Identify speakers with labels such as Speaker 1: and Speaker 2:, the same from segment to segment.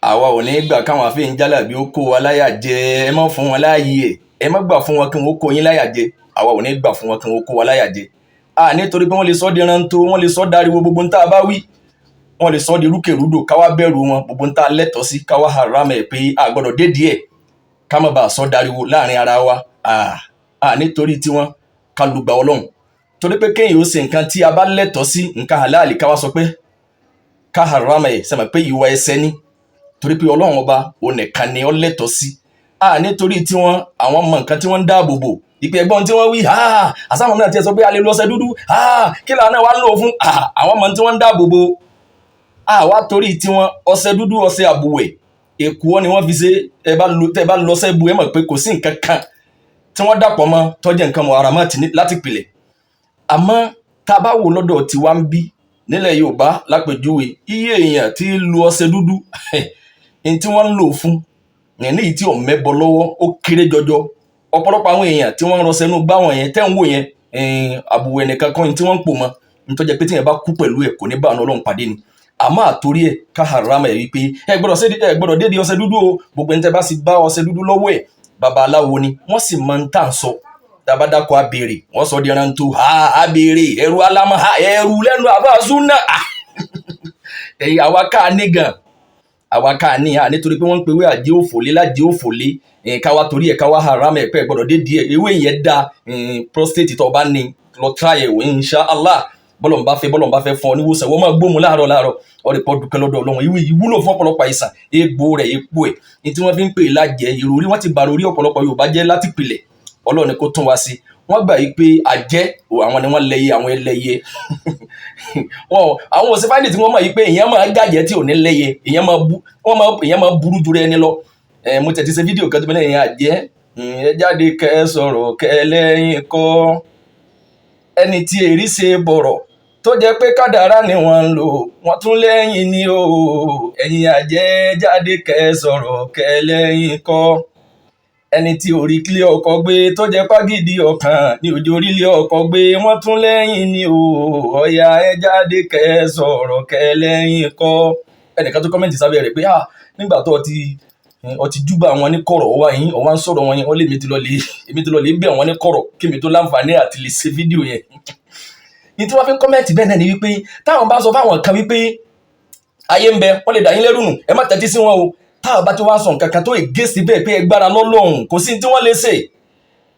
Speaker 1: Àwa ò ní gbà káwọn àfihàn jálàbí ó kó wa láyà jẹ. Ẹ má fún wọn láàyè, ẹ má gbà fún wọn kí wọn ó kó yín láyà jẹ. Àwa ò ní gbà fún wọn kí wọn ó kó wa láyà jẹ. A nítorí pé wọ́n lè sọ di rántó, wọ́n lè sọ dariwo, gbogbo ń tá a bá wí wọ́n lè sọ di rúkèrúdò, káwá bẹ̀rù wọn, gbogbo ń tá a lẹ́tọ̀ọ́ sí káwá haram ẹ̀ pé a gbọ́dọ̀ dé díẹ̀, ká má bàa sọ dariwo láàrin ara wa. A nítorí tiwọn ká lùgbà Ọlọ́run, torí pé kéèyàn ó ṣe nǹkan tí a bá lẹ́tọ̀ọ́ sí, nǹkan halali, káwá sọ pé ká haram ẹ̀, sẹ́mi pé ìwà ẹ̀ṣẹ̀ ni, torí pé Ọlọ́run Ọba òun nìkan ni ó lẹ́tọ̀ọ́ sí. A nítorí tiwọn, àwọn mọ nǹkan tí wọ́n ń dáàbò bò ìpè ẹ̀gbọ́n tí wọ́n wí àsáwọn náà ti sọ pé a lè lo ọṣẹ dúdú, kí làwọn náà wá ń lò fún àwọn mọ tí wọ́n ń dáàbò bò. Àwa torí tiwọn, ọṣẹ dúdú, ọṣẹ àbùwẹ̀, èkúọ́ ni wọ́n fi ṣe. Ẹ bá lo, tẹ́ bá lọ́ṣẹ bu, ẹ mọ̀ pé kò sí nǹkan kan tí wọ́n dàpọ̀ mọ́ tọ́jú nǹkan mọ́ aramọ́tì láti pìlẹ̀. Àmọ́ tá a bá wò lọ́dọ̀ tiwa ń bí nílẹ̀ Yorùbá lápèjúwe, iye èèyàn tí ń lo ọṣẹ dúdú ní tí wọ́n ń lò fún ní èyí tí ò mẹ́bọ lọ́wọ́, ó kéré jọjọ. Ọ̀pọ̀lọpọ̀ àwọn èèyàn tí wọ́n ń rọṣẹ́ inú gbá wọn yẹn tẹ́ ń wò yẹn, àbùwẹ̀ nìkan kan tí wọ́n ń pò mọ́ nítorí pé tíyẹn bá kú pẹ̀lú ẹ̀, kò ní bá àwọn Ọlọ́run pàdé ni. Àmọ́ àtórí ẹ̀ ká harama ẹ̀ wípé ẹ gbọ́dọ̀ ṣe, ẹ gbọ́dọ̀ dédé ọṣẹ dúdú o. Gbogbo ẹni tẹ́ bá sì bá ọṣẹ dúdú lọ́wọ́ ẹ̀, babaláwo ni. Wọ́n sì máa ń tà ń sọ tabadakọ abèrè, wọ́n sọ di ẹran tó ha abèrè ẹrù alámọ ha ẹrù lẹ́nu àbá súnà. Ẹ̀yìn àwa ká ní gan, àwa ká ní à nítorí pé wọ́n ń pe ewé àjẹ́ òfòlé lájẹ́ òfòlé, káwa torí ẹ̀ káwa haram ẹ̀ pé ẹ gbọ́dọ̀ dédé ẹ̀. Ewé yẹn da prostate tó bá ní, lọ try ẹ̀ wò, insha Allah. Bọ́lọ̀ ń bá fẹ́ fún ọ níwòsàn, wọ́n máa gbóhùn láàárọ̀ láàárọ̀, ọ̀rẹ́ pọ̀ dúpẹ́ lọ́dọ̀ Ọlọ́run. Ìwé yìí wúlò fún ọ̀pọ̀lọpọ̀ àìsàn. Egbò rẹ̀, epo ẹ̀ ní tí wọ́n fi ń pè lájẹ. Ìròrí wọ́n ti bàrò orí ọ̀pọ̀lọpọ̀ Yorùbá jẹ́ láti pilẹ̀. Ọlọ́run ni kó tún wá sí. Wọ́n gbà yí pé àjẹ́ àwọn ni wọ́n lẹ́yẹ, àwọn ẹlẹ́yẹ wọn. Àwọn òsínfàdì tí wọ́n mọ̀ yí pé èèyàn máa gàjẹ́ tí ò ní lẹ́yẹ, èèyàn máa bú wọ́n máa, èèyàn máa burú ju ẹni lọ. Mo tẹ̀ ti ṣe fídíò kan tó bẹ́ẹ̀, èèyàn àjẹ́ ẹ jáde kẹ́ ẹ sọ̀rọ̀ kẹ́ ẹ lẹ́yìn kọ́ ẹni tí èrí ṣe bọ̀rọ̀ tó jẹ́ pé kádàrá ni wọ́n ń lò, wọ́n tún lẹ́yìn ni o. Ẹ̀yin àjẹ́, jáde kẹ́ ẹ sọ̀rọ̀ kẹ́ ẹ lẹ́yìn kọ́ ẹni tí orí kílé ọkọ̀ gbé, tó jẹ́ pàgídí ọkàn ní òjò orílẹ̀ ọkọ̀ gbé, wọ́n tún lẹ́yìn ni o. Ọ̀yà, ẹ jáde kẹ́ ẹ sọ̀rọ̀ kẹ́ ẹ lẹ́yìn kọ́. Ẹnìkan tó comment sábẹ́ rẹ̀ pé, ah, nígbà tó ọ ti júbà wọn ní kọ̀rọ̀, ọwọ́ yín ọwọ́ ń sọ̀rọ̀ wọn yẹn, wọ́n lé èmi ti lọ lè bẹ̀ wọ́n ní kọ̀rọ̀ kí mi tó láǹfààní àti lè ṣe fídíò yẹn. Ní tí wọ́n fi ń comment bẹ́ẹ̀ náà ni wípé táwọn bá sọ fáwọn kan wípé ayé ń bẹ, wọ́n lè dà yín lẹ́rù nù, ẹ má tẹ́tí sí wọn o. Táwọn bá ti wá sọ nǹkan kan tó ègèsì bẹ́ẹ̀ pé ẹ gbára lọ́lọ́run, kò sí tí wọ́n lè ṣe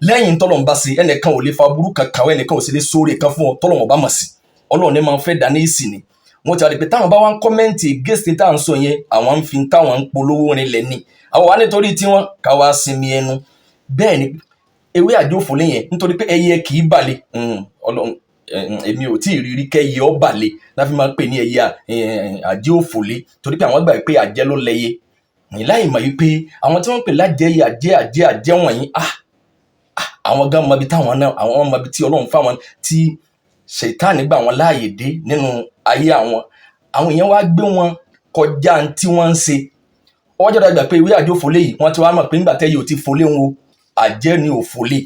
Speaker 1: lẹ́yìn tọ́lọ́run bá ṣe. Ẹnìkan ò lè fa burú kankan, ẹnìkan ò sì lè sóore kan fún ọ tọ́lọ́run bá mọ̀ sí. Ọlọ́run ní máa ń fẹ́ dá ní ìsìn ni wọ́n ti wá di pé táwọn bá wá ń comment against tá à ń sọ yẹn, àwọn ń fi táwọn ń polówó rinlẹ̀ ni. Àwọn wà nítorí tiwọn ká wá sinmi ẹnu. Bẹ́ẹ̀ ni ewé àjòfòlé yẹn, nítorí pé ẹyẹ kì í balẹ̀. Ọlọ́run, èmi ò tí ì rí rí kẹ́yẹ ọ́ balẹ̀ láfi máa ń pè ní ẹyẹ àjẹ́ òfòlé, torí pé àwọn gbà pé àjẹ́ ló lẹ́yẹ, láì mọ̀ wípé àwọn tí wọ́n ń pè lájẹ́ yìí, àjẹ́ àjẹ́ àjẹ́ wọ̀nyí, àwọn gan mọbi táwọn náà, àwọn mọbi tí Ọlọ́run fáwọn, tí ṣètánì gbà wọn láàyè dé nínú ayé àwọn. Àwọn èèyàn wá gbé wọn kọjá tí wọ́n ń ṣe. Wọ́n jẹ́ dàgbà pé ewé àjò fòlé yìí, wọ́n ti wá mọ̀ pé nígbà tẹ́yẹ ò ti fòlé wọn o, àjẹ́ ni ò fòlé,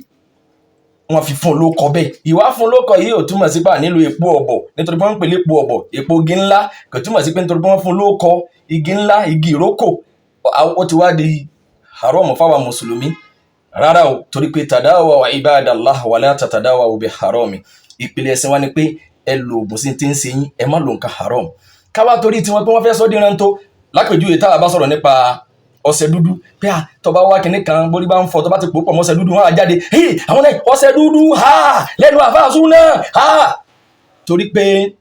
Speaker 1: wọ́n fi fún un lóko bẹ́ẹ̀. Ìwà fún un lóko yìí ò túmọ̀ sí pé à nílò epo ọ̀bọ̀, nítorí pé wọ́n ń pè lépo ọ̀bọ̀, epo igi ńlá. Kò túmọ̀ sí pé nítorí pé wọ́n fún un lóko igi ńlá, igi ìrókò, ó ti wá di haram fáwọn mùsùlùmí. Rárá o, torí pé tadawaw ibadallah wala tatadawaw bi harami. Ìpìlẹ̀ ẹ̀sìn wa ni pé ẹ lo oògùn sí ti ń ṣe yín, ẹ má lo nǹkan haram. Káwá torí tiwọn pé wọ́n fẹ́ sọ́ díran tó lápèjúwe, tá a bá sọ̀rọ̀ nípa ọṣẹ dúdú pé à tó bá wá kinní kan, bórí bá ń fọ, tó bá ti pò pọ̀ mọ́ ọṣẹ dúdú, wọn á jáde. Hey, àwọn náà, ọṣẹ dúdú ha lẹ́nu àfáàsù náà ha, torí pé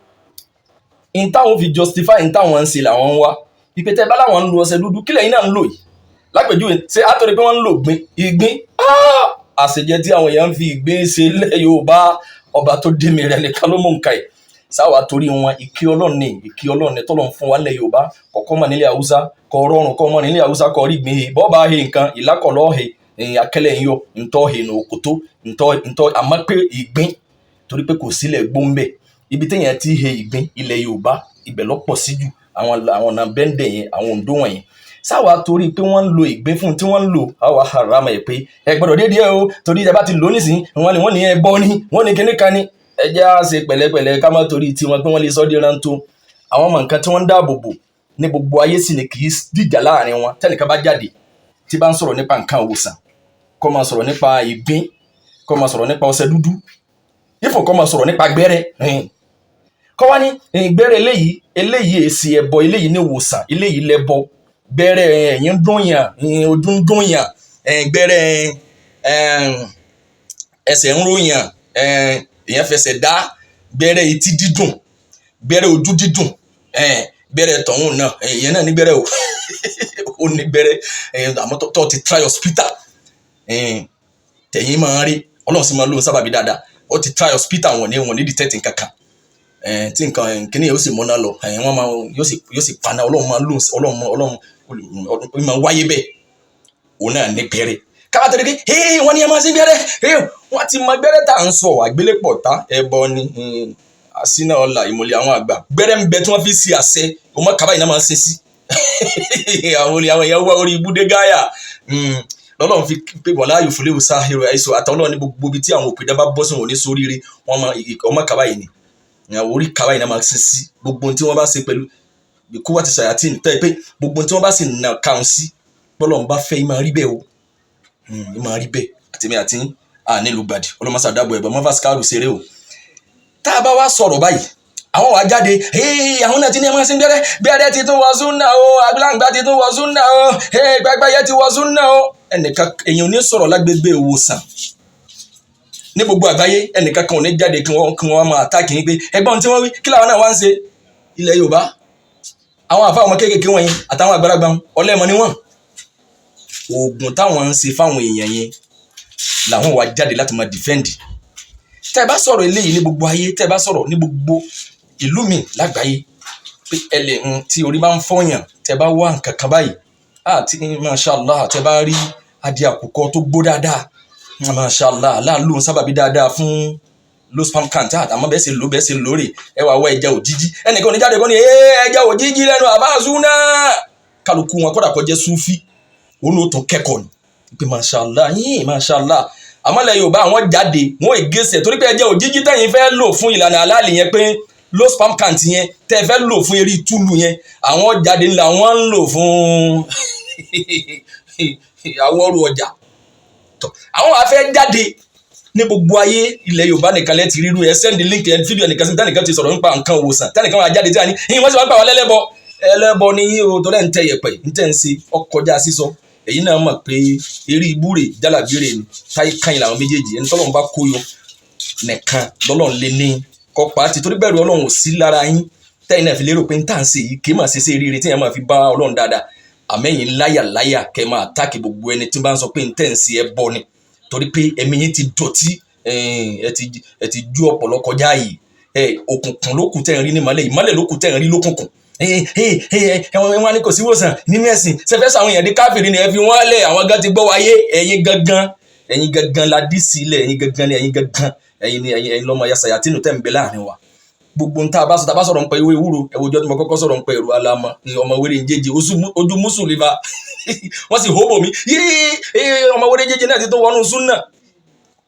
Speaker 1: n táwọn fi justify n táwọn ń ṣe làwọn ń wá. Ìpè tẹ́ bá láwọn ń lo ọṣẹ dúdú, kílẹ̀ yín náà ń lò yìí lápèjúwe ṣé á torí pé wọ́n ń lò gbin ìgbín, àṣejẹ tí àwọn èèyàn ń fi ìgbín ṣe lẹ́ Yorùbá, ọba tó dé mi rẹ̀ nìkan ló mú nǹkan ẹ̀ sáwà torí wọn. Ìkí Ọlọ́run ní, ìkí Ọlọ́run ní tọ́lọ́run fún wa nílẹ̀ Yorùbá kọ̀kọ́ mọ̀ nílẹ̀ Haúsá kọ̀ rọrùn kọ́ mọ̀ nílẹ̀ Haúsá kọ̀ rí gbìn he bọ́ọ̀bà he nǹkan ìlákọ̀lọ́ he akẹ́lẹ̀ ń yọ ntọ́ he nù òkòtó ntọ́ ntọ́. Àmọ́ pé ìgbín, torí pé kò sílẹ̀ gbóńbẹ̀ ibi téèyàn ti he ìgbín ilẹ̀ Yorùbá, ibẹ̀ ló pọ̀ sí jù. Àwọn ọ̀nà bẹ́ńdẹ̀ yẹn, àwọn Oǹdó wọ̀nyẹn sáwà, torí pé wọ́n ń lo ìgbín fún tí wọ́n ń lò, àwa haram ẹ̀ pé ẹ gbọ́dọ̀ dédé o, torí ẹ bá ti lò ó nísìnyí, wọ́n ní wọ́n ní ẹ bọ́ ni, wọ́n ní kíní kan ni. Ẹ jẹ́ á ṣe pẹ̀lẹ́pẹ̀lẹ́, ká má torí tiwọn pé wọ́n lè sọ́ di rántó. Àwọn ọmọ nǹkan tí wọ́n ń dáàbò bò. Ní gbogbo ayé sì ni kì í dìjà láàrin wọn. Tẹnìkan bá jáde tí bá ń sọ̀rọ̀ nípa nǹkan òwòsàn, kó máa sọ̀rọ̀ nípa ìgbín, kó máa sọ̀rọ̀ nípa ọṣẹ dúdú, ifò kó máa sọ̀rọ̀ nípa gbẹ́rẹ́, kọ́ wá ní gbẹ́rẹ́ eléyìí, eléyìí èsì ẹbọ, eléyìí ní ìwòsàn, eléyìí lẹ́bọ, gbẹ́rẹ́ ẹ̀yìn ń dùn yàn, ojú ń dùn yàn, gbẹ́rẹ́ ẹsẹ̀ ń ròyàn, èèyàn fẹsẹ̀ dá, gbẹ́rẹ́ etí dídùn, gbẹ́rẹ́ ojú dídùn, gbẹ́rẹ́ tọ̀hún náà, èèyàn náà ní gbẹ́rẹ́ o, ó ní gbẹ́rẹ́, àmọ́ tó ti try hospital tẹ̀yìn máa ń rí, Ọlọ́run sì máa ń lò sábàbí dáadáa. Ó ti try hospital, wọn ní detect nǹkan kan tí nǹkan kíní yóò sì múná lọ, wọ́n máa yóò sì paná. Ọlọ́run máa lò, Ọlọ́run máa wáyé bẹ́ẹ̀, òun náà ní gbẹ́rẹ́ káwá torí pé wọ́n ní ẹ máa sí gbẹ́rẹ́. Wọ́n ti mọ gbẹ́rẹ́ tá à ń sọ, àgbélépọ̀ tá ẹbọ ni àsínà ọ̀la ìmọ̀lẹ̀ àwọn àgbà. Gbẹ́rẹ́ ń bẹ tí wọ́n fi ṣe àṣẹ ọmọ kaba yìí náà máa ń ṣe sí àwọn olè, àwọn èèyàn wá orí ibùdó gáyà lọ́lọ́run fi pé wọ́n láàyò fúlẹ̀ wò sáhìrò àìsàn àtàwọn ọlọ́run ní gbogbo ibi tí àwọn òpìdá bá bọ́ sí wọn ò ní sóríire. Wọ́n máa ọmọ kaba yìí ni àwọn orí kaba yìí náà máa ṣe sí gbogbo ohun tí wọ́n bá ṣe pẹ̀lú kó wá ti ṣàyàtì tẹ́ pé gbogbo ohun tí wọ́n bá sì nà kàún sí bọ́lọ́run bá fẹ́, ìmọ̀ rí bẹ́ẹ̀ o, ìmọ̀ rí bẹ́ẹ̀. Àtẹ̀mí àti à nílùú gbàdì ọlọ́mọṣà dáàbò ẹ̀bọ̀ mọ́fà skáàrù ṣeré o. Tá a bá wá sọ̀rọ̀ báyìí, àwọn wàá jáde, àwọn náà ti ní ẹ máa ṣe gbẹ́rẹ́, gbẹ́rẹ́ ti tún wọ súnà o, àgbàlagbà ti tún wọ súnà o, gbàgbáyé ti wọ súnà o. Ẹnìkan èèyàn ò ní sọ̀rọ̀ lágbègbè ìwòsàn ní gbogbo àgbáyé, ẹnìkan kan ò ní jáde kí wọ́n máa attack yín pé ẹgbọ́n tí wọ́n wí kí làwọn náà wá ń ṣe. Ilẹ̀ Yorùbá, àwọn àfa ọmọ kéékèèké wọ̀nyí àtàwọn àgbàlagbà ọlẹ́mọ ni wọ́n. Oògùn táwọn ń ṣe fáwọn èèyàn yẹn làwọn wá jáde láti máa defend. Tẹ́ ẹ bá sọ̀rọ̀ eléyìí ní gbogbo ayé, tẹ́ ẹ bá sọ̀rọ̀ ní gbogbo ìlú mi lágbàáyé pé ẹ lè ń tí orí bá ń fọyàn, tẹ́ ẹ bá wá nǹkan kan báyìí àti mashallah, tẹ́ ẹ bá rí adìẹ àkùkọ tó gbó dáadáa, mashallah, aláàlú ń sábàbí dáadáa fún low sperm count, àmọ́ bẹ́ẹ̀ sì lò, bẹ́ẹ̀ sì lórí ẹ wà wá ẹja òjijì, ẹnìkan oníjáde kọ́ ni ẹja òjijì lẹ́nu àbáṣú náà. Kálukú wọn kọ́dà kọjá súfì, òun ló tún kẹ́kọ̀ọ́ ni pé mashallah yín mashallah. Àmọ́ ilẹ̀ Yorùbá, àwọn jáde wọn ègèsè torí pé ẹja òjijì tẹ̀yìn fẹ́ lò fún ìlànà aláàlì yẹn, pé low sperm count yẹn tẹ́ fẹ́ lò fún eré túlù yẹn, àwọn jáde ńlá wọn ń lò fún àwọ̀rù ọjà. Àwọn wàá fẹ́ jáde ní gbogbo ayé. Ilẹ̀ Yorùbá nìkan lẹ́ ti rírú ẹ. Send link ẹ, fídíò ẹnìkan sí tẹnìkan ti sọ̀rọ̀ nípa nǹkan òwòsàn, tẹnìkan wà jáde tí a ní ìyìn wọ́n sì wá ń pa àwọn ẹlẹ́bọ. Ẹlẹ́bọ ni yín o, torí ẹ̀ ń tẹ yẹ̀pẹ̀ ń tẹ̀ ń ṣe ọkọjá sísọ. Èyí náà mọ̀ pé eré ibúrè jálàbírè ni táyé káyìn làwọn méjèèjì. Ẹni tọ́lọ́run bá kó yọ nìkan lọ́lọ́run lé ní kọpa àti torí bẹ̀rù Ọlọ́run ò sí lára yín tẹ́yìn náà fi lérò pé ń tà ń ṣe yìí kì í mà ṣe ṣe rere tí yẹn máa fi bá Ọlọ́run dáadáa. Àmẹ́yìn láyàláyà kẹ́ máa attack gbogbo ẹni tí bá ń sọ pé ń tẹ̀ ń ṣe ẹbọ ni, torí pé ẹ̀mí yín ti dọ̀tí, ẹ ti ju ọ̀pọ̀lọ kọjá yìí. Òkùnkùn ló kù tẹ́ ń rí ní ìmọ́lẹ̀, ìmọ́lẹ̀ ló kù tẹ́ ń rí lókùnkùn. Wọn ní kò sí ìwòsàn nínú ẹ̀sìn sẹfẹ́sì, àwọn èèyàn di káfíìrì ni. Ẹ fi wọ́n lẹ̀, àwọn gan ti gbọ́ wáyé. Ẹ̀yin gangan, ẹ̀yin gangan la dí sí ilẹ̀, ẹ̀yin gangan ni, ẹ̀yin gangan, ẹ̀yin ni, ẹ̀yin lọ́mọ yasayatinu tẹ́ ń bẹ láàrin wa. Gbogbo nta bá sọ, tá a bá sọ̀rọ̀ nípa ewé ewúro, ẹ wo ọjọ́ tí mo kọ́kọ́ sọ̀rọ̀ nípa èrò alamọ ní ọmọ wéré ń jẹjẹ ojú mùsùlùmí bá wọ́n sì hóbò mí yéé, ọmọ wéré jẹjẹ náà ti tó wọnú súnà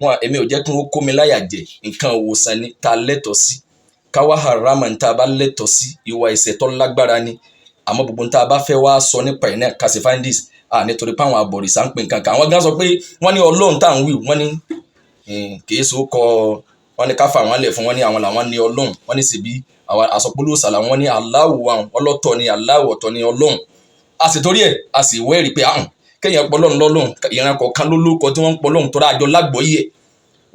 Speaker 1: wọn. Èmi ò jẹ́ kí wọ́n kó mi láyà jẹ. Nǹkan òwòsàn ni tá a lẹ́tọ̀ọ́ sí, káwá harama ní tá a bá lẹ́tọ̀ọ́ sí, ìwà ẹ̀ṣẹ̀ tó lágbára ni. Àmọ́ gbogbo nta bá fẹ́ wá sọ nípa ẹ̀ náà, kàṣí findings à nítorí pé àwọn àbọ̀rìṣà ń pè nǹkan kan. Àwọn gan sọ pé wọ́n ní Ọlọ́run tá à ń wí, wọ́n ní kìí so kọ, wọ́n ní ká fà wọ́n lẹ̀ fún wọn ní àwọn làwọn ní Ọlọ́run. Wọ́n ní síbi àwọn àsọpọ̀lọ́sà làwọn ní aláwọ̀, àwọn ọlọ́tọ̀ ní aláwọ̀ ọ̀tọ̀ ní Ọlọ́run. A sì torí ẹ̀ a sì wẹ́rì pé àhùn kéèyàn pọ̀ Ọlọ́run lọ́lọ́run, ìran kọ̀ọ̀kan ló lóko tí wọ́n ń pọ̀ Ọlọ́run tó rájọ lágbọ̀ọ́yé ẹ̀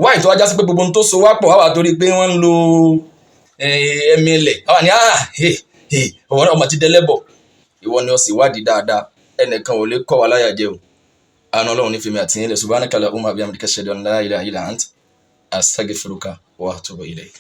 Speaker 1: wáyé tó wá já sí pé gbogbo ohun tó so wá pọ̀ wá wà torí pé wọ́n ń lo ẹ̀mí ilẹ̀ àwọn ni ọmọ ti dẹ́lẹ́bọ̀. Ìwọ ni ó sì wádìí dáadáa, ẹnìkan ò lè kọ́ wa láyà jẹ o. Àánú Ọlọ́run ní fèmí àti yín lẹ̀. Subhanaka allahumma bihamdika, ashhadu an la ilaha illa ant, astaghfiruka wa atubu ilayk.